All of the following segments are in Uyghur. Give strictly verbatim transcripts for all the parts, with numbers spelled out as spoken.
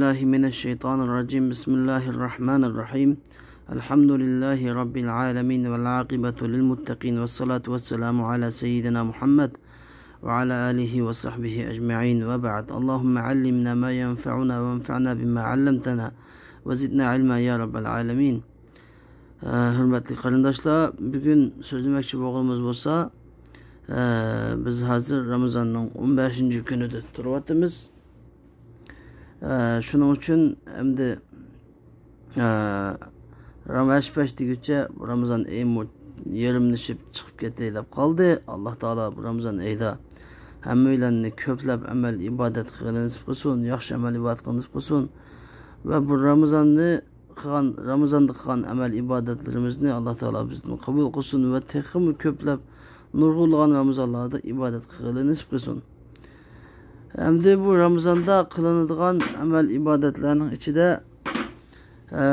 بالله من الشيطان الرجيم. بسم الله الرحمن الرحيم. الحمد لله رب العالمين، والعاقبة للمتقين، والصلاة والسلام على سيدنا محمد وعلى آله وصحبه أجمعين، وبعد. اللهم علمنا ما ينفعنا، وانفعنا بما علمتنا، وزدنا علما يا رب العالمين. ھۆرمەتلىك قېرىنداشلار، بۈگۈن سۆزلىمەكچى بولغىنىمىز بولسا، بىز ھازىر رامىزاننىڭ ئون بەشىنچى كۈنىدە تۇرۇۋاتىمىز. شۇنىڭ ئۈچۈن ئەمدى، ھەش پەش دېگۈچە رامىزان ئېيىمۇ يېرىملىشىپ چىقىپ كېتەي دەپ قالدى. ئاللا تائالا بۇ رامىزان ئېيىدا ھەممەيلەننى كۆپلەپ ئەمەل ئىبادەت قىلغىلى نېسىپ قىلسۇن، ياخشى ئەمەل ئىبادەت قىلغىلى نېسىپ قىلسۇن. ۋە بۇ رامىزاننى قىلغان، رامىزاندا قىلغان ئەمەل ئىبادەتلىرىمىزنى ئاللا تائالا بىزدىن قوبۇل قىلسۇن ۋە تېخىمۇ كۆپلەپ نۇرغۇنلىغان رامىزانلاردا ئىبادەت قىلغىلى نېسىپ قىلسۇن. ئەمدى بۇ رامىزاندا قىلىنىدىغان ئەمەل ئىبادەتلەرنىڭ ئىچىدە، ئە،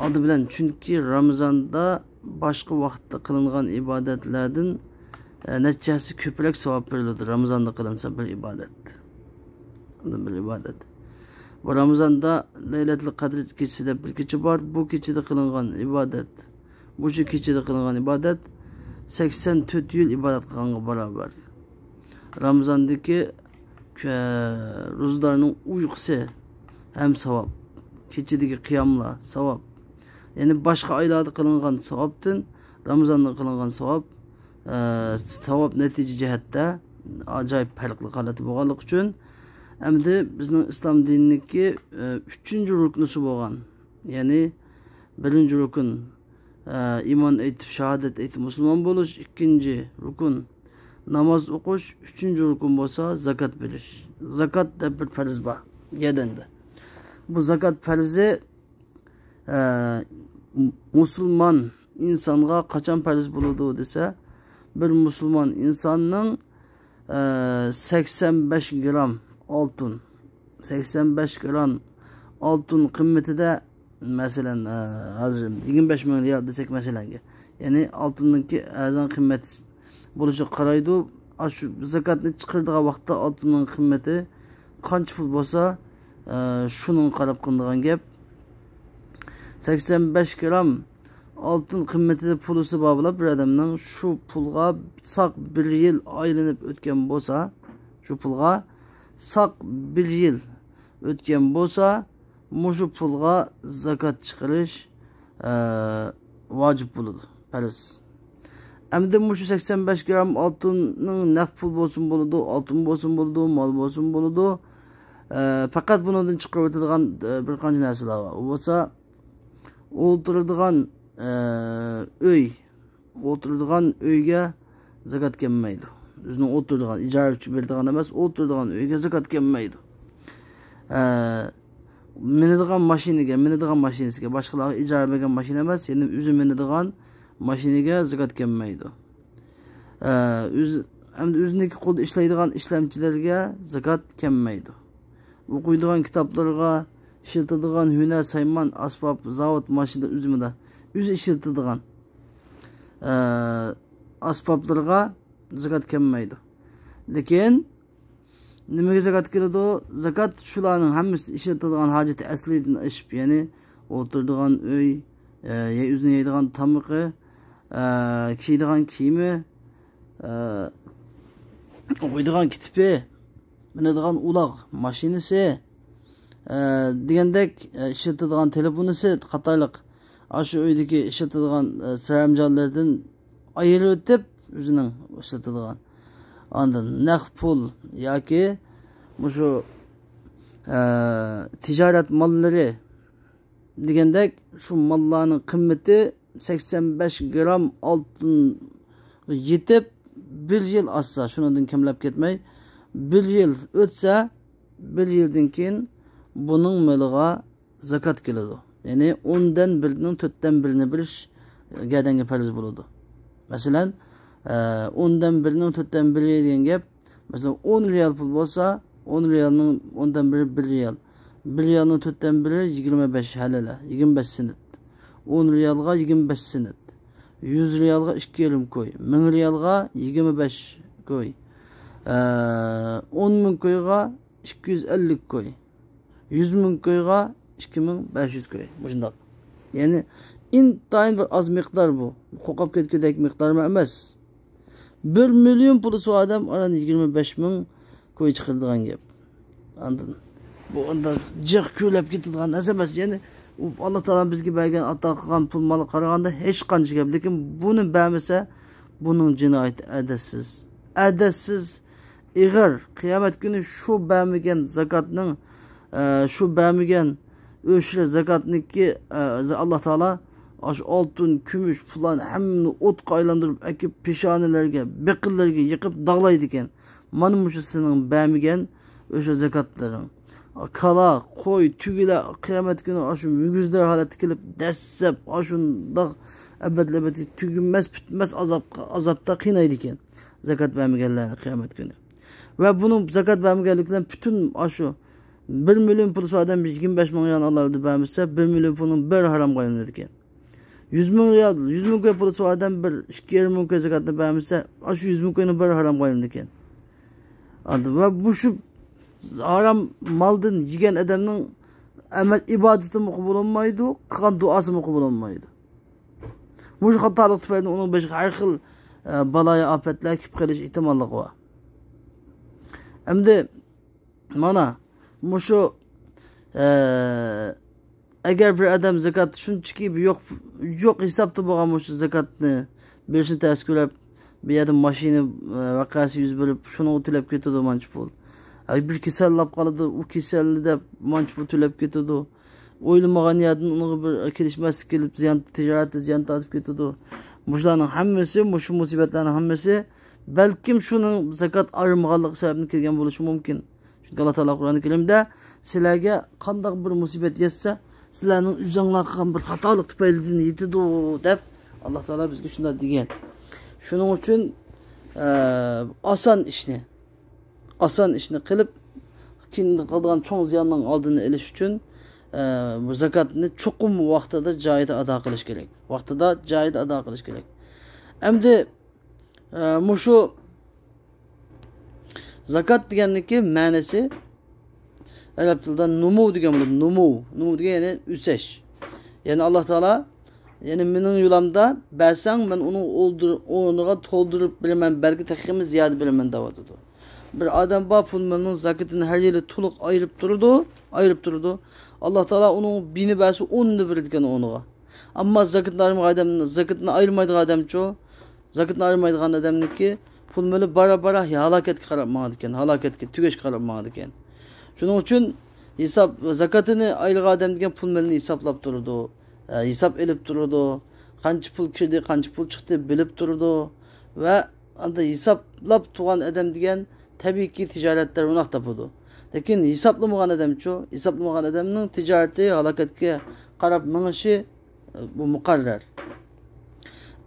ئالدى بىلەن، چۈنكى رامىزاندا باشقا ۋاقىتتا قىلىنغان ئىبادەتلەردىن، ئە، نەچچە ھەسسە كۆپرەك ساۋاب بېرىلىدۇ، رامىزاندا قىلىنسا بىر ئىبادەت. بىر ئىبادەت. بۇ رامىزاندا لەيلەتۇل قەدر كېچىسى دەپ بىر كېچە بار. بۇ كېچىدە قىلىنغان ئىبادەت، مۇشۇ كېچىدە قىلىنغان ئىبادەت سەكسەن تۆت يىل ئىبادەت قىلغانغا باراۋەر. رامىزاندىكى، ئە، روزىدارنىڭ ئۇيقۇسى ھەم ساۋاب. كېچىدىكى قىياملار ساۋاب. يەنى باشقا ئايلاردا قىلىنغان ساۋابتىن رامىزاندا قىلىنغان ساۋاب، ئە، ساۋاب نەتىجە جەھەتتە ئاجايىپ پەرقلىق ھالەتتە بولغانلىقى ئۈچۈن، ئەمدى بىزنىڭ ئىسلام دىنىدىكى، ئە، ئۈچىنچى رۇكنىسى بولغان، يەنى بىرىنچى رۇكۇن، ئە، ئىمان ئېيتىپ، شاھادەت ئېيتىپ، مۇسۇلمان بولۇش. ئىككىنچى رۇكۇن، ناماز ئوقۇش. ئۈچىنچى رۇكۇن بولسا زاكات بېرىش. زاكات دەپ بىر پەرز بار يەدەندە. بۇ زاكات پەرزى، ئە، مۇسۇلمان ئىنسانغا قاچان پەرز بولىدۇ دېسە، بىر مۇسۇلمان ئىنساننىڭ، ئە، سەكسەن بەش گرام ئالتۇن، سەكسەن بەش گرام ئالتۇن قىممىتىدە، مەسىلەن، ئە، ھازىر يىگىرمە بەش مىڭ رىيال دېسەك، مەسىلەنگە، يەنى ئالتۇننىڭكى ئەرزان قىممەت بولۇشىغا قارايدۇ. ئاشۇ زاكاتنى چىقىرىدىغان ۋاقىتتا ئالتۇننىڭ قىممىتى قانچە پۇل بولسا، ئە، شۇنىڭغا قاراپ قىلىنىدىغان گەپ. سەكسەن بەش گرام ئالتۇن قىممىتىدە پۇلىسى بار بولۇپ، بىر ئادەمنىڭ شۇ پۇلغا ساق بىر يىل ئايلىنىپ ئۆتكەن بولسا، شۇ پۇلغا ساق بىر يىل ئۆتكەن بولسا، مۇشۇ پۇلغا زاكات چىقىرىش، ئە، ۋاجىپ بولىدۇ، پەرز. ئەمدى مۇشۇ سەكسەن بەش گرام ئالتۇننىڭ نەق پۇل بولسىمۇ بولىدۇ، ئالتۇن بولسىمۇ بولىدۇ، مال بولسىمۇ بولىدۇ. ئە، پەقەت بۇنىڭدىن چىقىرىۋېتىدىغان، ئە، بىر قانچە نەرسىلەر بار. ئۇ بولسا ئولتۇرىدىغان، ئە، ئۆي، ئولتۇرىدىغان ئۆيگە زاكات كەلمەيدۇ. ئۆزىنىڭ ئولتۇرىدىغان، ئىجارە ئۈچۈن بېرىدىغان ئەمەس، ئولتۇرىدىغان ئۆيگە زاكات كەلمەيدۇ. ئە، مىنىدىغان ماشىنىگە، مىنىدىغان ماشىنىسىگە، باشقىلارغا ئىجارە بەرگەن ماشىنا ئەمەس، يەنى ئۆزى مىنىدىغان ماشىنىگە زاكات كەلمەيدۇ. ئە، ئۆز-، ئەمدى ئۆزىنىڭكى قولىدا ئىشلەيدىغان ئىشلەمچىلەرگە زاكات كەلمەيدۇ. ئوقۇيدىغان كىتابلىرىغا، ئىشلىتىدىغان ھۈنەر، سايمان، ئاسباب، زاۋۇت، ماشىنا، ئۆزى مۇنداق، ئۆزى ئىشلىتىدىغان، ئە، ئاسبابلىرىغا زاكات كەلمەيدۇ. لېكىن نېمىگە زاكات كېلىدۇ؟ زاكات شۇلارنىڭ ھەممىسى ئىشلىتىدىغان ھاجىتى ئەسلىدىن ئېشىپ، يەنى ئولتۇرىدىغان ئۆي، ئە، يە ئۆزىنىڭ يەيدىغان تامىقى، ئە، كىيىدىغان كىيىمى، ئە، ئوقۇيدىغان كىتابى، مىنىدىغان ئۇلاغ، ماشىنىسى، ئە، دېگەندەك، ئە، ئىشلىتىدىغان تېلېفونىسى قاتارلىق ئاشۇ ئۆيدىكى ئىشلىتىدىغان، ئە، سەرەمجانلىرىدىن ئايرىۋېتىپ، ئۆزىنىڭ ئىشلىتىدىغان. ئاندىن نەق پۇل ياكى مۇشۇ، ئە، تىجارەت ماللىرى دېگەندەك، شۇ ماللارنىڭ قىممىتى سەكسەن بەش گرام ئالتۇنغا يېتىپ، بىر يىل ئاشسا، شۇنىڭدىن كەملەپ كەتمەي، بىر يىل ئۆتسە، بىر يىلدىن كېيىن بۇنىڭ مېلىغا زاكات كېلىدۇ. يەنى ئوندىن بىرنىڭ تۆتتىن بىرىنى بېرىش گەدەنگە پەرز بولىدۇ. مەسىلەن، ئە، ئوندىن بىرنىڭ تۆتتىن بىرى دېگەن گەپ، مەسىلەن، ئون رىيال پۇل بولسا، ئون رىيالنىڭ ئوندىن بىرى بىر رىيال. بىر رىيالنىڭ تۆتتىن بىرى يىگىرمە بەش ھەلەلە، يىگىرمە بەش سېنت. ئون رىيالغا يىگىرمە بەش سېنت. يۈز رىيالغا ئىككى يېرىم كوي. مىڭ رىيالغا يىگىرمە بەش كوي. ئە، ئون مىڭ كويغا ئىككى يۈز ئەللىك كوي. يۈز مىڭ كويغا ئىككى مىڭ بەش يۈز كوي. مۇشۇنداق. يەنى ئىنتايىن بىر ئاز مىقدار بۇ. قوقاپ كەتكۈدەك مىقدارمۇ ئەمەس. بىر مىليون پۇلى سۇ ئادەم ئاران يىگىرمە بەش مىڭ كوي چىقىرىدىغان گەپ. ئاندىن بۇ ئاندا جىق كۆرۈلۈپ كېتىدىغان نەرسە ئەمەس. يەنى ئۇ ئاللا تائالا بىزگە بەرگەن، ئاتا قىلغان پۇل مالغا قارىغاندا ھېچ قانچە گەپ. لېكىن بۇنى بەرمىسە، بۇنىڭ جىنايىتى ئەدەپسىز. ئەدەپسىز، ئېغىر. قىيامەت كۈنى شۇ بەرمىگەن زاكاتنىڭ، ئە، شۇ بەرمىگەن ئۆشرە زاكاتنىكى، ئە، ئاللا تائالا ئاشۇ ئالتۇن، كۈمۈش، پۇلان ھەممىنى ئوتقا ئايلاندۇرۇپ ئەكىپ، پېشانىلەرگە، بېقىنلىرىغا يېقىپ داغلايدىكەن. مانا مۇشۇ سېنىڭ بەرمىگەن ئۆشە زاكاتلىرىڭ. كالا، قوي، تۈگىلەر قىيامەت كۈنى ئاشۇ مۈگۈزلەر ھالەتتە كېلىپ، دەسسەپ ئاشۇنداق ئەبەدلى ئەبەدكە تۈگىمەس، پۈتمەس ئازابقا، ئازابتا قىينايدىكەن زاكات بەرمىگەنلەرنى قىيامەت كۈنى. ۋە بۇنىڭ زاكات بەرمىگەنلىكى بىلەن پۈتۈن ئاشۇ بىر مىليون پۇلى سۇ ئادەم يىگىرمە بەش مىڭ رىيال ئاللا يولىدا بەرمىسە، بىر مىليون پۇلنىڭ بىرى ھارامغا ئايلىنىدىكەن. يۈز مىڭ رىيال، يۈز مىڭ كوي پۇلى سۇ ئادەم بىر ئىككى يېرىم مىڭ كوي زاكاتنى بەرمىسە، ئاشۇ يۈز مىڭ كوينىڭ بىرى ھارامغا ئايلىنىدىكەن. ئاندىن ۋە مۇشۇ ھارام مالدىن يېگەن ئادەمنىڭ ئەمەل ئىبادىتىمۇ قوبۇل بولمايدۇ، قىلغان دۇئاسىمۇ قوبۇل بولمايدۇ. مۇشۇ خاتالىق تۈپەيلىدىن ئۇنىڭ بېشىغا ھەر خىل، ئە، بالايىئاپەتلەر كېلىپ قېلىش ئېھتىماللىقى بار. ئەمدى مانا مۇشۇ، ئە، ئەگەر بىر ئادەم زاكات شۇنچىكى يوق، يوق ھېسابتا بولغان مۇشۇ زاكاتنى بېرىشنى تەس كۆرۈپ، بۇ يەردە ماشىنا، ئە، ۋەقەسى يۈز بېرىپ، شۇنىڭغا تۆلەپ كېتىدۇ مانچە پۇل. ئە، بىر كېسەللەپ قالىدۇ، ئۇ كېسەلنى دەپ مانچە پۇل تۆلەپ كېتىدۇ. ئويلىمىغان يەردىن ئۇنىڭغا بىر كېلىشمەسلىك كېلىپ، زىيان، تىجارەتتە زىيان تارتىپ كېتىدۇ. مۇشۇلارنىڭ ھەممىسى، مۇشۇ مۇسىبەتلەرنىڭ ھەممىسى بەلكىم شۇنىڭ زاكات ئايرىمىغانلىقى سەۋەبىدىن كەلگەن بولۇشى مۇمكىن. چۈنكى ئاللا تائالا قۇرئان كەرىمدە، «سىلەرگە قانداق بىر مۇسىبەت يەتسە، سىلەرنىڭ ئۆزۈڭلار قىلغان بىر خاتالىق تۈپەيلىدىن يېتىدۇ» دەپ، ئاللا تائالا بىزگە شۇنداق دېگەن. شۇنىڭ ئۈچۈن، ئە، ئاسان ئىشنى، ئاسان ئىشنى قىلىپ، كېيىن قىلىدىغان چوڭ زىياننىڭ ئالدىنى ئېلىش ئۈچۈن، ئە، بۇ زاكاتنى چوقۇم ۋاقتىدا، جايىدا ئادا قىلىش كېرەك. ۋاقتىدا، جايىدا ئادا قىلىش كېرەك. ئەمدى، ئە، مۇشۇ زاكات دېگەننىڭكى مەنىسى ئەرەب تىلىدا نۇمۇ دېگەن بولىدۇ. نۇمۇ. نۇمۇ دېگەن يەنى ئۆسۈش. يەنى ئاللا تائالا، يەنى مېنىڭ يولۇمدا بەرسەڭ، مەن ئۇنىڭ ئولدۇر-، ئورنىغا تولدۇرۇپ بېرىمەن، بەلكى تېخىمۇ زىيادە بېرىمەن دەۋاتىدۇ. بىر ئادەم بار، پۇل مېلىنىڭ زاكىتىنى ھەر يىلى تولۇق ئايرىپ تۇرىدۇ، ئايرىپ تۇرىدۇ. ئاللا تائالا ئۇنىڭ بىرنى بەرسە، ئوننى بېرىدىكەن ئورنىغا. ئەمما زاكىتىنى ئايرىمايدىغان ئادەم، زاكىتىنى ئايرىمايدىغان ئادەمچۇ؟ زاكىتىنى ئايرىمايدىغان ئادەمنىڭكى پۇل مېلى بارا-بارا ھالاكەتكە قاراپ ماڭىدىكەن، ھالاكەتكە، تۈگەشكە قاراپ ماڭىدىكەن. شۇنىڭ ئۈچۈن ھېساب، زاكىتىنى ئايرىغان ئادەم دېگەن پۇل مېلىنى ھېسابلاپ تۇرىدۇ، ئە، ھېساب ئېلىپ تۇرىدۇ، قانچە پۇل كىردى، قانچە پۇل چىقتى بىلىپ تۇرىدۇ ۋە ئاندا ھېسابلاپ تۇرغان ئادەم دېگەن تەبىئىيكى تىجارەتتە روناق تاپىدۇ. لېكىن ھېسابلىمىغان ئادەمچۇ؟ ھېسابلىمىغان ئادەمنىڭ تىجارىتى ھالاكەتكە قاراپ مېڭىشى، ئە، بۇ مۇقەررەر.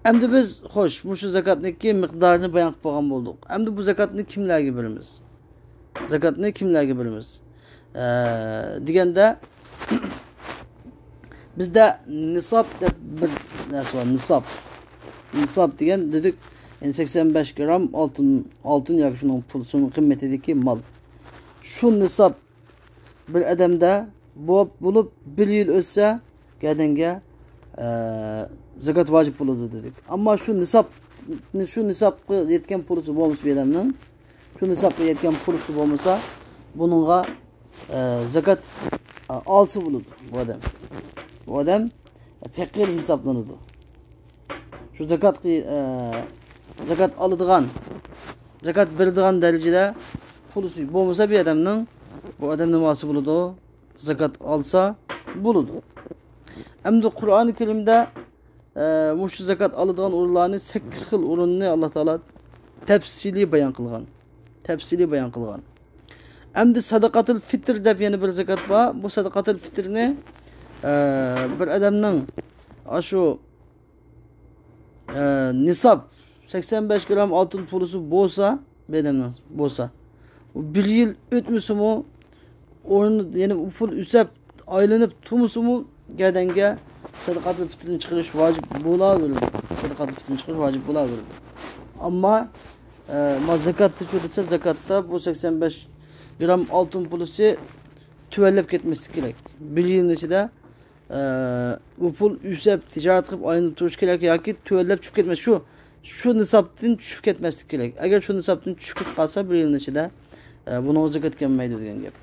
ئەمدى بىز، خوش، مۇشۇ زاكاتنىڭكى مىقدارىنى بايان قىلىپ بولغان بولدۇق. ئەمدى بۇ زاكاتنى كىملەرگە بېرىمىز؟ زاكاتنى كىملەرگە بېرىمىز؟ ئە، دېگەندە، بىزدە نىساب دەپ بىر نەرسە بار، نىساب. نىساب دېگەن دېدۇق، يەنى سەكسەن بەش گرام ئالتۇن، ئالتۇن ياكى شۇنىڭ پۇل، شۇنىڭ قىممىتىدىكى مال. شۇ نىساب بىر ئادەمدە بولۇپ، بولۇپ بىر يىل ئۆتسە، گەدەنگە، ئە، زاكات ۋاجىپ بولىدۇ دېدۇق. ئەمما شۇ نىساب، شۇ نىسابقا يەتكەن پۇلى بولمىسا بۇ ئادەمنىڭ، شۇ نىسابقا يەتكەن پۇلى بولمىسا، بۇنىڭغا، ئە، زاكات، ئە، ئالسا بولىدۇ بۇ ئادەم. بۇ ئادەم پەقىر ھېسابلىنىدۇ. شۇ زاكاتقا، ئە، زاكات ئالىدىغان، زاكات بېرىدىغان دەرىجىدە پۇلى بولمىسا بۇ ئادەمنىڭ، بۇ ئادەم نېمە ئالسا بولىدۇ؟ زاكات ئالسا بولىدۇ. ئەمدى قۇرئانى كەرىمدە، ئە، مۇشۇ زاكات ئالىدىغان ئورۇنلارنى، سەككىز خىل ئورۇننى ئاللا تائالا تەپسىلىي بايان قىلغان. تەپسىلىي بايان قىلغان. ئەمدى سەدىقەتۇل فىتىر دەپ يەنە بىر زاكات بار. بۇ سەدىقەتۇل فىتىرنى، ئە، بىر ئادەمنىڭ ئاشۇ، ئە، نىساب سەكسەن بەش گرام ئالتۇن پۇلىسى بولسا، بۇ ئادەمنىڭ بولسا، بىر يىل ئۆتمىسىمۇ، ئورنى، يەنى ئۇ پۇل ئۆسەپ، ئايلىنىپ تۇرمىسىمۇ، گەدەنگە سەدىقەتۇل فىتىرنى چىقىرىش ۋاجىپ بولاۋېرىدۇ. سەدىقەتۇل فىتىرنى چىقىرىش ۋاجىپ بولاۋېرىدۇ. ئەمما، ئە، ما زاكاتتا چۈشۈرسە، زاكاتتا بۇ سەكسەن بەش گرام ئالتۇن پۇلىسى تۆۋەنلەپ كەتمەسلىكى كېرەك. بىر يىلنىڭ ئىچىدە، ئە، بۇ پۇل ئۆسۈپ، تىجارەت قىلىپ، ئايلىنىپ تۇرۇشى كېرەك ياكى تۆۋەنلەپ چۈشۈپ كەتمەس. شۇ، شۇ نىسابتىن چۈشۈپ كەتمەسلىكى كېرەك. ئەگەر شۇ نىسابتىن چۈشۈپ كېتىپ قالسا، بىر يىلنىڭ ئىچىدە، ئە، بۇنىڭغا زاكات كەلمەيدۇ دېگەن گەپ.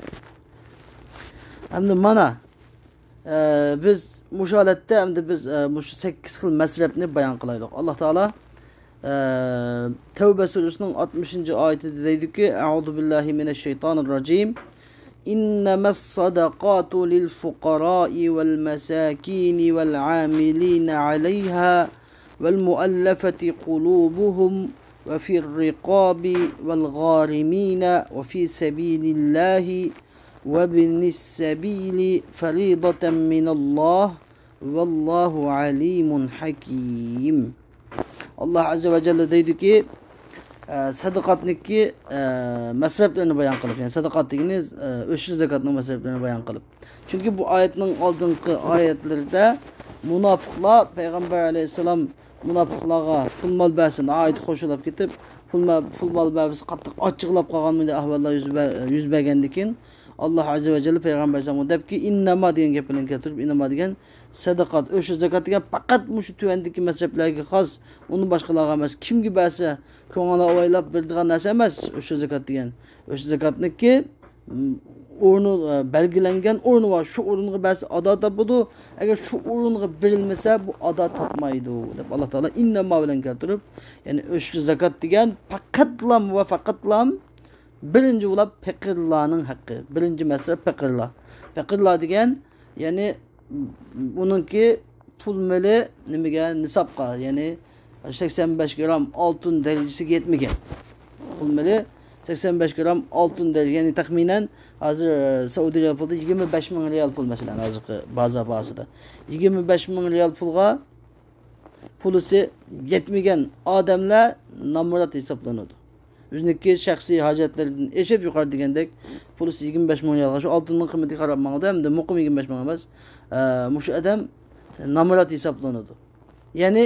ئەمدى مانا، ئە، بىز مۇشۇ ھالەتتە، ئەمدى بىز، ئە، مۇشۇ سەككىز خىل مەسرەپنى بايان قىلايلۇق. ئاللا تائالا، ئە، تەۋبە سۈرىسىنىڭ ئاتمىشىنچى ئايىتىدە دەيدۇكى، أعوذ بالله من الشيطان الرجيم. إنما الصدقات للفقراء والمساكين والعاملين عليها والمؤلفة قلوبهم وفي الرقاب والغارمين وفي سبيل الله وابن السبيل فريضة من الله والله عليم حكيم. ئاللا ئەززە ۋە جەللە دەيدۇكى، ئە، سەدىقاتنىڭكى، ئە، مەسرەپلىرىنى بايان قىلىپ، يەنى سەدىقات دېگىنى، ئە، ئۆشۈر زاكاتنىڭ مەسرەپلىرىنى بايان قىلىپ. چۈنكى بۇ ئايەتنىڭ ئالدىنقى ئايەتلىرىدە مۇناپىقلار پەيغەمبەر ئەلەيھىسسالام مۇناپىقلارغا پۇل مال بەرسە ناھايىتى خۇشاللىنىپ كېتىپ، پۇل مە-، پۇل مال بەرمىسە قاتتىق ئاچچىقلاپ قالغان مۇنداق ئەھۋاللار يۈز بە-، يۈز بەرگەندىكىن، ئاللا ئەززە ۋە جەللە پەيغەمبەر ئەلەيھىسسالامغا دەپكى، ئىننەما دېگەن گەپ بىلەن كەلتۈرۈپ، ئىننەما دېگەن سەدىقات، ئۆشۈر زاكات دېگەن پەقەت مۇشۇ تۆۋەندىكى مەسرەپلەرگە خاس، ئۇنى باشقىلارغا ئەمەس. كىمگە بەرسە، كۆڭۈل ئاۋايلاپ بېرىدىغان نەرسە ئەمەس ئۆشۈر زاكات دېگەن. ئۆشۈر زاكاتنىڭكى، م، ئورنى، ئە، بەلگىلەنگەن ئورنى بار. شۇ ئورۇنغا بەرسە ئادا تاپىدۇ. ئەگەر شۇ ئورۇنغا بېرىلمىسە، بۇ ئادا تاپمايدۇ، دەپ ئاللا تائالا ئىننەما بىلەن كەلتۈرۈپ، يەنى ئۆشۈر زاكات دېگەن پەقەتلام ۋە پەقەتلام بىرىنچى بولۇپ پېقىرلارنىڭ ھەققى. بىرىنچى مەسىلە پېقىرلار. پېقىرلار دېگەن، يەنى ئۇنىڭكى پۇل مېلى نېمىگە، نىسابقا، يەنى سەكسەن بەش گرام ئالتۇن دەرىجىسىگە يەتمىگەن. پۇل مېلى سەكسەن بەش گرام ئالتۇن دەرىجە، يەنى تەخمىنەن ھازىر، ئە، سەئۇدى رىيال پۇلدا يىگىرمە بەش مىڭ رىيال پۇل، مەسىلەن، ھازىرقى بازار باھاسىدا يىگىرمە بەش مىڭ رىيال پۇلغا پۇلىسى يەتمىگەن ئادەملەر نامرات ھېسابلىنىدۇ. ئۆزىنىڭكى شەخسىي ھاجەتلىرىدىن ئېشىپ، يۇقىرى دېگەندەك، پۇلىسى يىگىرمە بەش مىڭ رىيالغا، شۇ ئالتۇننىڭ قىممىتىگە قاراپ ماڭىدۇ، ھەمدە مۇقىم يىگىرمە بەش مىڭ ئەمەس، ئە، مۇشۇ ئادەم نامرات ھېسابلىنىدۇ. يەنى،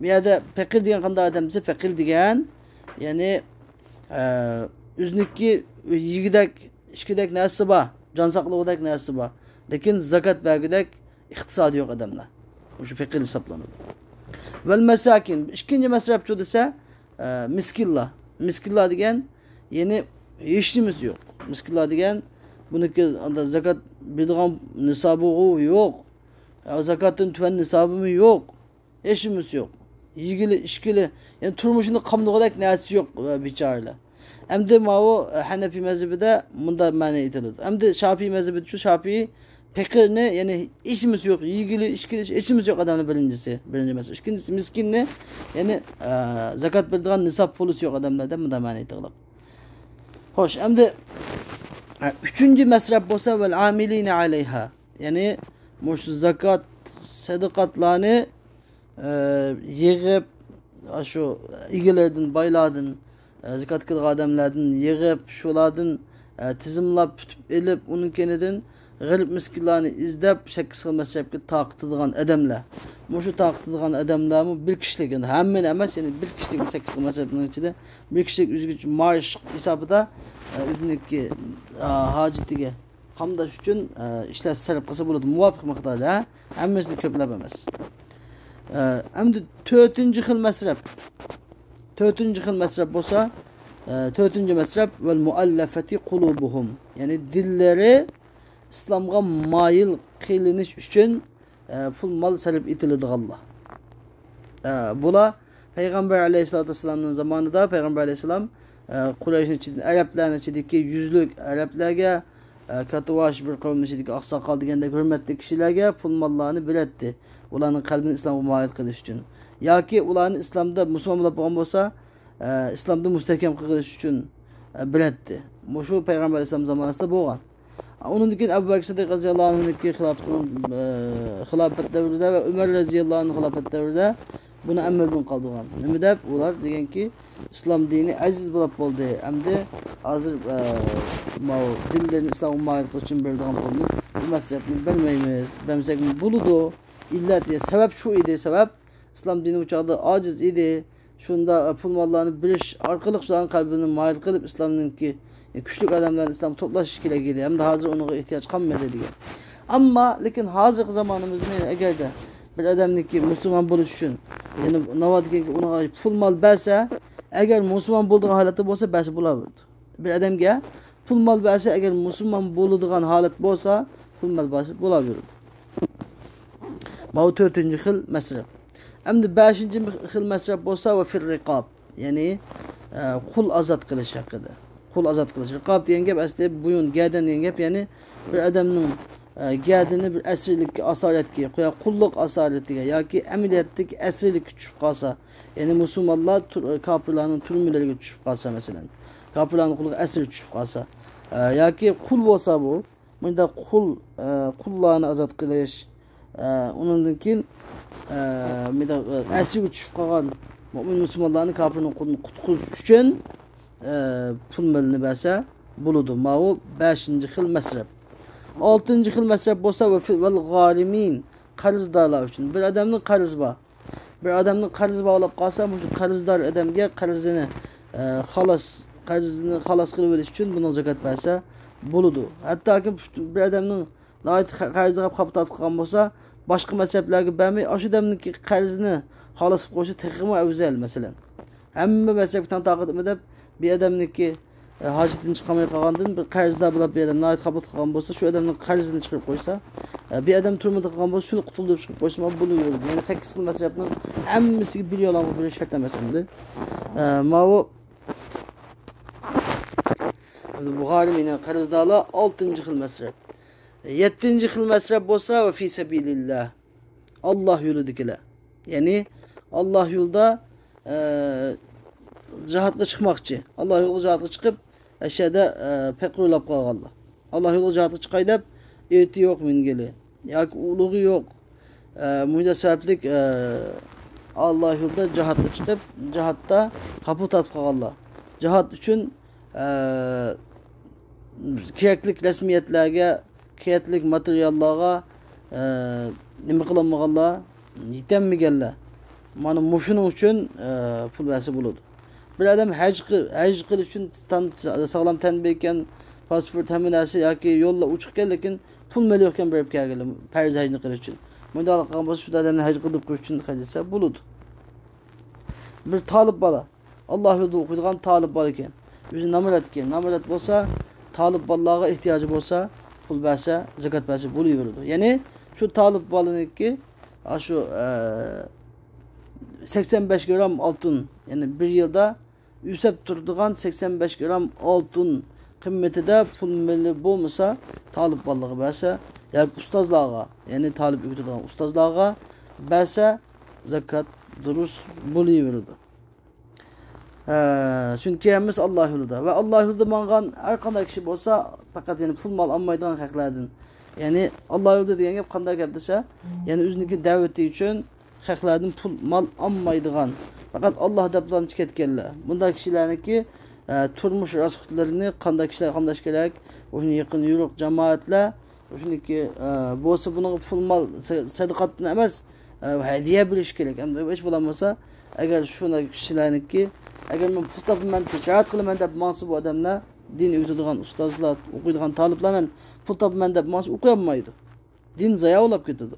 بۇ يەردە پېقىر دېگەن قانداق ئادەم دېسە، پېقىر دېگەن، يەنى، ئە، ئۆزىنىڭكى يېگۈدەك، ئىچكۈدەك نەرسىسى بار، جان ساقلىغۇدەك نەرسىسى بار، لېكىن زاكات بەرگۈدەك ئىقتىسادى يوق ئادەملەر. مۇشۇ پېقىر ھېسابلىنىدۇ. ۋەل مەساكىن، ئىككىنچى مەسرەپچۇ دېسە، ئە، مىسكىنلار. مىسكىنلار دېگەن، يەنى ھېچنېمىسى يوق. مىسكىنلار دېگەن، بۇنىڭكى ئاندا زاكات بېرىدىغان نىسابىغۇ يوق. ئە، زاكاتتىن تۆۋەن نىسابىمۇ يوق. ھېچنېمىسى يوق. يېگىلى، ئىچكىلى، يەنى تۇرمۇشىنى قامدىغۇدەك نەرسىسى يوق، ئە، بىچارىلەر. ئەمدى ماۋۇ، ئە، ھەنەپىي مەزھىپىدە مۇنداق مەنە ئېيتىلىدۇ. ئەمدى شاپىي مەزھىپىدىچۇ، شاپىي پېقىرنى، يەنى ھېچنېمىسى يوق، يېگىلى، ئىچكىلى، ھېچنېمىسى يوق ئادەمنى بىرىنچىسى، بىرىنچى مەسىلە. ئىككىنچىسى مىسكىننى، يەنى، ئە، زاكات بېرىدىغان نىساب پۇلىسى يوق ئادەملەر دەپ مۇنداق مەنە ئېيتىلىدۇ. خوش، ئەمدى، ئە، ئۈچىنچى مەسرەپ بولسا، ۋەل ئامىلىنە ئەلەيھا. يەنى مۇشۇ زاكات، سەدىقاتلارنى، ئە، يىغىپ، شۇ ئىگىلەردىن، بايلاردىن، ئە، زاكات كېلىدىغان ئادەملەردىن يىغىپ، شۇلاردىن، ئە، تىزىملاپ، پۈتۈپ ئېلىپ، ئۇنىڭ كەينىدىن غېرىب مىسكىنلارنى ئىزدەپ، سەككىز خىل مەسرەپكە تارقىتىدىغان ئادەملەر. مۇشۇ تارقىتىدىغان ئادەملەرمۇ بىر كىشىلىك، ئەمدى ھەممىنى ئەمەس، يەنى بىر كىشىلىك، سەككىز خىل مەسرەپنىڭ ئىچىدە بىر كىشىلىك ئۆزگىچە مائاش ھېسابىدا، ئە، ئۆزىنىڭكى، ئە، ھاجىتىگە قامداش ئۈچۈن، ئە، ئىشلەتسە سەرپ قىلسا بولىدۇ، مۇۋاپىق مىقداردا، ھە؟ ھەممىسىنى كۆپلەپ ئەمەس. ئە، ئەمدى تۆتىنچى خىل مەسرەپ. تۆتىنچى خىل مەسرەپ بولسا، ئە، تۆتىنچى مەسرەپ، ۋەل مۇئەللەفەتى قۇلۇبۇھۇم. يەنى دىللىرى ئىسلامغا مايىل قىلىنىش ئۈچۈن، ئە، پۇل مال سەرپ ئېتىلىدىغانلار. ئە، بۇلار پەيغەمبەر ئەلەيھىسسالاتۇ ۋەسسالامنىڭ زامانىدا پەيغەمبەر ئەلەيھىسسالام، ئە، قۇرەيشنىڭ ئىچىدىن، ئەرەبلەرنىڭ ئىچىدىكى يۈزلۈك ئەرەبلەرگە، ئە، كاتتىباش بىر قەۋمنىڭ ئىچىدىكى ئاقساقال دېگەندەك ھۆرمەتلىك كىشىلەرگە پۇل ماللارنى بېرەتتى. ئۇلارنىڭ قەلبىنى ئىسلامغا مايىل قىلىش ئۈچۈن. ياكى ئۇلارنى ئىسلامدا مۇسۇلمان بولۇپ قالغان بولسا، ئە، ئىسلامدا مۇستەھكەم قىلىش ئۈچۈن، ئە، بېرەتتى. مۇشۇ پەيغەمبەر ئەلەيھىسسالام زامانىسىدا بولغان. ئۇنىڭدىن كېيىن ئەبۇ بەكىر سىددىق رەزىياللاھۇ ئەنھۇنىڭكى خىلاپىتىنىڭ، ئە، خىلاپەت دەۋرىدە ۋە ئۆمەر رەزىياللاھۇ ئەنھۇ خىلاپەت دەۋرىدە بۇنى ئەمەلدىن قالدۇرغان. نېمە دەپ؟ ئۇلار دېگەنكى، ئىسلام دىنى ئەزىز بولۇپ بولدى. ئەمدى ھازىر، ئە، ماۋۇ دىنلىرىنى ئىسلامغا مايىل قىلىش ئۈچۈن بېرىدىغان پۇلنى، بۇ مەسرەپنى بەرمەيمىز. بەرمىسەكمۇ بولىدۇ. ئىللەت، سەۋەب شۇ ئىدى، سەۋەب ئىسلام دىنى ئۇ چاغدا ئاجىز ئىدى. شۇنداق، ئە، پۇل ماللارنى بېرىش ئارقىلىق شۇلارنىڭ قەلبىنى مايىل قىلىپ، ئىسلامنىڭكى، كۈچلۈك ئادەملەرنى ئىسلام توپلاش كېرەك ئىدى ھەمدە ھازىر ئۇنىڭغا ئېھتىياج قالمىدى دېگەن. ئەمما لېكىن ھازىرقى زامانىمىزدا يەنە ئەگەردە بىر ئادەمنىڭكى مۇسۇلمان بولۇش ئۈچۈن، يەنى ناۋادا كېيىنكى ئۇنىڭغا پۇل مال بەرسە، ئەگەر مۇسۇلمان بولىدىغان ھالەتتە بولسا، بەرسە بولاۋېرىدۇ. بىر ئادەمگە پۇل مال بەرسە، ئەگەر مۇسۇلمان بولىدىغان ھالەت بولسا، پۇل مال بەرسە بولاۋېرىدۇ. ماۋۇ تۆتىنچى خىل مەسرەپ. ئەمدى بەشىنچى خىل مەسرەپ بولسا، ۋە فىر رىقاب. يەنى، ئە، قۇل ئازاد قىلىش ھەققىدە. قۇل ئازاد قىلىش. رىقاب دېگەن گەپ ئەسلى بويۇن، گەدەن دېگەن گەپ، يەنى بىر ئادەمنىڭ، ئە، گەدىنى بىر ئەسىرلىككە، ئاسارەتكە، يا قۇللۇق ئاسارىتىگە ياكى ئەمەلىيەتتىكى ئەسىرلىككە چۈشۈپ قالسا، يەنى مۇسۇلمانلار تۇر-، كاپىرلارنىڭ تۈرمىلىرىگە چۈشۈپ قالسا، مەسىلەن، كاپىرلارنىڭ قولىغا ئەسىر چۈشۈپ قالسا، ئە، ياكى قۇل بولسا بۇ، مۇنداق قۇل، ئە، قۇللارنى ئازاد قىلىش، ئە، ئۇنىڭدىن كېيىن، ئە، مۇنداق، ئە، ئەسىرگە چۈشۈپ قالغان مۆمىن مۇسۇلمانلارنى كاپىرنىڭ قولىدىن قۇتقۇزۇش ئۈچۈن، ئە، پۇل مېلىنى بەرسە بولىدۇ. ماۋۇ بەشىنچى خىل مەسرەپ. ئالتىنچى خىل مەسرەپ بولسا، ۋە في-، ۋەل غارىمىن، قەرزدارلار ئۈچۈن. بىر ئادەمنىڭ قەرزى بار. بىر ئادەمنىڭ قەرزى باغلاپ قالسا، مۇشۇ قەرزدار ئادەمگە قەرزىنى، ئە، خالاس، قەرزىنى خالاس قىلىۋېلىش ئۈچۈن بۇنىڭ زاكات بەرسە بولىدۇ. ھەتتاكى بىر ئادەمنىڭ ناھايىتى قە-، قەرزى قاپ خاپا تارتىپ قالغان بولسا، باشقا مەزھەپلەرگە بەرمەي، ئاشۇ ئادەمنىڭكى قەرزىنى خالاس قىلىپ قويسا تېخىمۇ ئەۋزەل، مەسىلەن. ھەممە مەزھەپكە تەڭ تارقىتىمەن دەپ، بىر ئادەمنىڭكى، ئە، ھاجىتىدىن چىقالماي قالغاندىن بىر قەرزدار بولۇپ بىر ئادەم ناھايىتى خاپا قالغان بولسا، شۇ ئادەمنىڭ قەرزىنى چىقىرىپ قويسا، ئە، بىر ئادەم تۈرمىدە قالغان بولسا، شۇنى قۇتۇلدۇرۇپ چىقىرىپ قويسا بولىۋېرىدۇ. يەنى سەككىز خىل مەزھەپنىڭ ھەممىسىگە بىر يول بېرىش شەرت ئەمەس ئەمدى. ئە، ماۋۇ بۇ غارىمىنە قەرزدارلار ئالتىنچى خىل مەسرەپ. يەتتىنچى خىل مەسرەپ بولسا، ۋە في سەبىلىللا. ئاللا يولىدىكىلەر. يەنى ئاللا يولىدا، ئە، جىھادقا چىقماقچى. ئاللا يولىغا جىھادقا چىقىپ، ئەشەدە، ئە، پېقىر ئويلاپ قالغانلار. ئاللا يولىغا جىھادقا چىقاي دەپ، ئېتى يوق مىنگىلى. ياكى ئۇلۇغى يوق. ئە، مۇشۇنداق سەۋەبلىك، ئە، ئاللا يولىدا جىھادقا چىقىپ، جىھادتا خاپا تارتىپ قالغانلار. جىھاد ئۈچۈن، ئە، كېرەكلىك رەسمىيەتلەرگە، كېرەكلىك ماتېرىياللارغا، ئە، نېمە قىلالمىغانلار، يېتەلمىگەنلەر. مانا مۇشۇنىڭ ئۈچۈن، ئە، پۇل بەرسە بولىدۇ. بىر ئادەم ھەج قىل-، ھەج قىلىش ئۈچۈن تان-، ساغلام تەن بەرگەن، پاسپورت، ھەممە نەرسە ياكى يوللار ئوچۇقكەن، لېكىن پۇل مېلى يوقكەن بېرىپ كەلگىلى، پەرز ھەجنى قىلىش ئۈچۈن. مۇنداق قىلغان بولسا، شۇ ئادەمنى ھەج قىلدۇرۇپ قويۇش ئۈچۈن خەجلىسە بولىدۇ. بىر تالىپ بالا، ئاللا يولىدا ئوقۇيدىغان تالىپ بالا ئىكەن. ئۆزى نامرات ئىكەن. نامرات بولسا، تالىپ بالىلارغا ئېھتىياجى بولسا، پۇل بەرسە، زاكات بەرسە بولۇۋېرىدۇ. يەنى شۇ تالىپ بالىنىڭكى، ئاشۇ، ئە، سەكسەن بەش گرام ئالتۇن، يەنى بىر يىلدا ئۆسۈپ تۇرىدىغان سەكسەن بەش گرام ئالتۇن قىممىتىدە پۇل مېلى بولمىسا، تالىپ بالىلارغا بەرسە ياكى ئۇستازلارغا، يەنى تالىپ ئۆگىتىدىغان ئۇستازلارغا بەرسە، زاكات دۇرۇس بولۇۋېرىدۇ. ھە، چۈنكى ھەممىسى ئاللا يولىدا. ۋە ئاللا يولىدا ماڭغان ھەر قانداق كىشى بولسا، پەقەت يەنە پۇل مال ئالمايدىغان خەقلەردىن. يەنى ئاللا يولىدا دېگەن گەپ قانداق گەپ دېسە، يەنى ئۆزىنىڭكى دەۋىتى ئۈچۈن خەقلەردىن پۇل مال ئالمايدىغان، پەقەت ئاللا دەپلا كەتكەنلەر. بۇنداق كىشىلەرنىڭكى، ئە، تۇرمۇش راسخوتلىرىنى قانداق كىشىلەر قامداش كېرەك؟ ئۇنى يېقىن يورۇق جامائەتلەر، شۇنىڭكى، ئە، بولسا بۇنىڭغا پۇل مال سە-، سەدىقاتتىن ئەمەس، ئە، ھەدىيە بېرىش كېرەك. ئەمدى ھېچ بولمىسا، ئەگەر شۇنداق كىشىلەرنىڭكى، ئەگەر مەن پۇل تاپىمەن، تىجارەت قىلىمەن دەپ ماڭسا بۇ ئادەملەر، دىن ئۆگىتىدىغان ئۇستازلار، ئوقۇيدىغان تالىپلار، مەن پۇل تاپىمەن دەپ ماڭسا ئوقۇيالمايدۇ. دىن زايا بولاپ كېتىدۇ.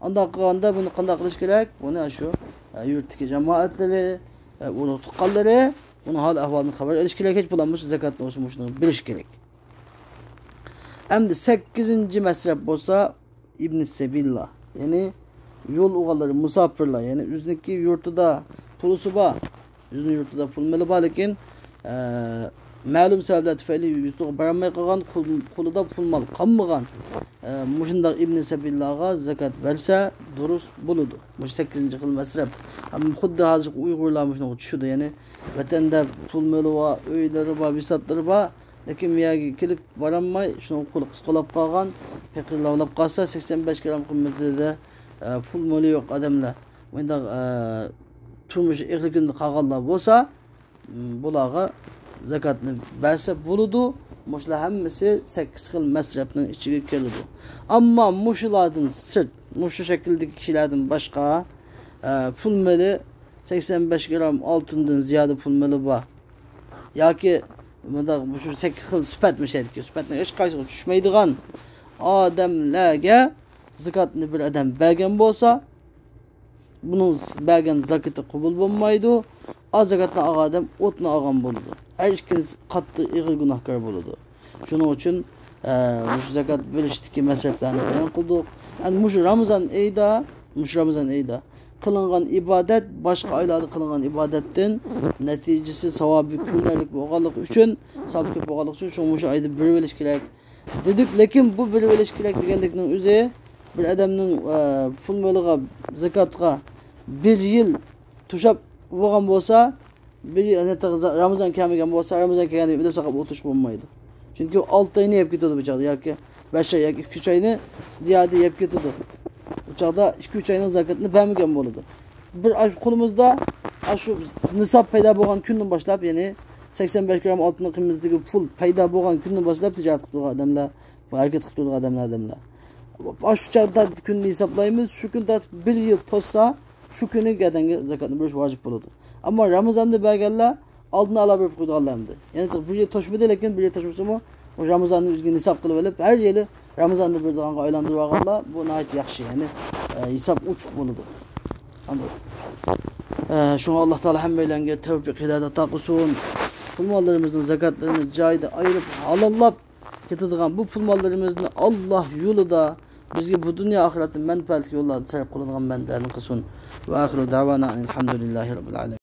ئانداق قىلغاندا بۇنى قانداق قىلىش كېرەك؟ بۇنى شۇ، ئە، يۇرتتىكى جامائەتلىرى، ئە، ئۇرۇق تۇغقانلىرى، بۇنىڭ ھال ئەھۋالىدىن خەۋەر ئېلىش كېرەك. ھېچ بولمىسا زاكاتنى بولسا مۇشۇنىڭغا بېرىش كېرەك. ئەمدى سەككىزىنچى مەسرەپ بولسا ئىبنى سەبىللا، يەنى يول ئوغۇللىرى، مۇساپىرلار، يەنى ئۆزىنىڭكى يۇرتىدا پۇلىسى بار، ئۆزىنىڭ يۇرتىدا پۇل مېلى بار، لېكىن، ئە، مەلۇم سەۋەبلەر تۈپەيلى يۇرتىغا بارالماي قالغان، قول-، قولىدا پۇل مال قالمىغان، ئە، مۇشۇنداق ئىبنى سەبىللارغا زاكات بەرسە دۇرۇس بولىدۇ. مۇشۇ سەككىزىنچى خىل مەسرەپ. ھەم خۇددى ھازىرقى ئۇيغۇرلار مۇشۇنىڭغا چۈشىدۇ. يەنى ۋەتەندە پۇل مېلى بار، ئۆيلىرى بار، بىساتلىرى بار، لېكىن بۇ يەرگە كېلىپ بارالماي، شۇنىڭ قولى قىسقىلاپ قالغان، پېقىرلاۋلاپ قالسا، سەكسەن بەش گرام قىممىتىدە، ئە، پۇل مېلى يوق ئادەملەر، مۇنداق، ئە، تۇرمۇشى ئېغىر كۈندە قالغانلار بولسا، م، بۇلارغا زاكاتنى بەرسە بولىدۇ. مۇشۇلار ھەممىسى سەككىز خىل مەسرەپنىڭ ئىچىگە كىرىدۇ. ئەمما مۇشۇلاردىن سىرت، مۇشۇ شەكىلدىكى كىشىلەردىن باشقا، ئە، پۇل مېلى سەكسەن بەش گرام ئالتۇندىن زىيادە پۇل مېلى بار ياكى مۇنداق مۇشۇ سەككىز خىل سۈپەت مۇشۇ يەردىكى سۈپەتنىڭ ھېچقايسىغا چۈشمەيدىغان ئادەملەرگە زاكاتنى بىر ئادەم بەرگەن بولسا، بۇنىڭ بەرگەن زاكىتى قوبۇل بولمايدۇ. ئاز زاكاتنى ئالغان ئادەم ئوتنى ئالغان بولىدۇ. ھەر ئىككىلىسى قاتتىق ئېغىر گۇناھكار بولىدۇ. شۇنىڭ ئۈچۈن، ئە، مۇشۇ زاكات بېرىشتىكى مەسلەپلەرنى بايان قىلدۇق. ئەمدى مۇشۇ رامىزان ئېيىدا، مۇشۇ رامىزان ئېيىدا قىلىنغان ئىبادەت باشقا ئايلاردا قىلىنغان ئىبادەتتىن نەتىجىسى، ساۋابى كۆرۈنەرلىك بولغانلىقى ئۈچۈن، ساۋابى كۆپ بولغانلىقى ئۈچۈن، شۇڭا مۇشۇ ئايدا بېرىۋېلىش كېرەك دېدۇق. لېكىن بۇ بېرىۋېلىش كېرەك دېگەنلىكنىڭ ئۆزى بىر ئادەمنىڭ، ئە، پۇل مېلىغا، زاكاتقا بىر يىل توشاپ بولغان بولسا، بىر يىل، رامىزان كەلمىگەن بولسا، رامىزان كەلگەندىن ئۆلۈپ ساقلاپ ئولتۇرۇشقا بولمايدۇ. چۈنكى ئالتە ئاينى يەپ كېتىدۇ بۇ چاغدا، ياكى بەش ئاي، ياكى ئىككى ئۈچ ئاينى زىيادە يەپ كېتىدۇ. بۇ چاغدا ئىككى ئۈچ ئاينىڭ زاكىتىنى بەرمىگەن بولىدۇ. بىر ئاش-، قولىمىزدا ئاشۇ نىساب پەيدا بولغان كۈندىن باشلاپ، يەنى سەكسەن بەش گرام ئالتۇننىڭ قىممىتىدىكى پۇل پەيدا بولغان كۈندىن باشلاپ تىجارەت قىلىپ تۇرغان ئادەملەر، ھەرىكەت قىلىپ تۇرغان ئادەملەر، ئادەملەر. ئاشۇ چاغدا كۈننى ھېسابلايمىز، شۇ كۈن تارتىپ بىر يىل توشسا، شۇ كۈنى گەدەنگە زاكاتنى بېرىش ۋاجىپ بولىدۇ. ئەمما رامىزاندا بەرگەنلەر ئالدىن ئالا بېرىپ قويىدىغانلار ئەمدى. يەنى بىر يىل توشمىدى، لېكىن بىر يىل توشمىسىمۇ، ئۇ رامىزاننى ئۆزىگە نىساب قىلىۋېلىپ، ھەر يىلى رامىزاندا بېرىدىغانغا ئايلاندۇرۇۋالغانلار، بۇ ناھايىتى ياخشى. يەنى، ئە، ھېساب ئوچۇق بولىدۇ. ئە، شۇڭا ئاللا تائالا ھەممەيلەنگە تەۋپىق ھىدايەت ئاتا قىلسۇن. پۇل ماللىرىمىزنىڭ زاكاتلىرىنى جايىدا ئايرىپ، ھالاللاپ كېتىدىغان بۇ پۇل ماللىرىمىزنى ئاللا يولىدا بىزگە بۇ دۇنيا ئاخىرەتتە مەنپەئەتلىك يوللاردا سەرپ قىلىدىغان بەندىلەردىن قىلسۇن. ۋە ئاخىرۇ دەۋانا ئەنىل ھەمدۇلىللاھى رەببىل ئالەمىن.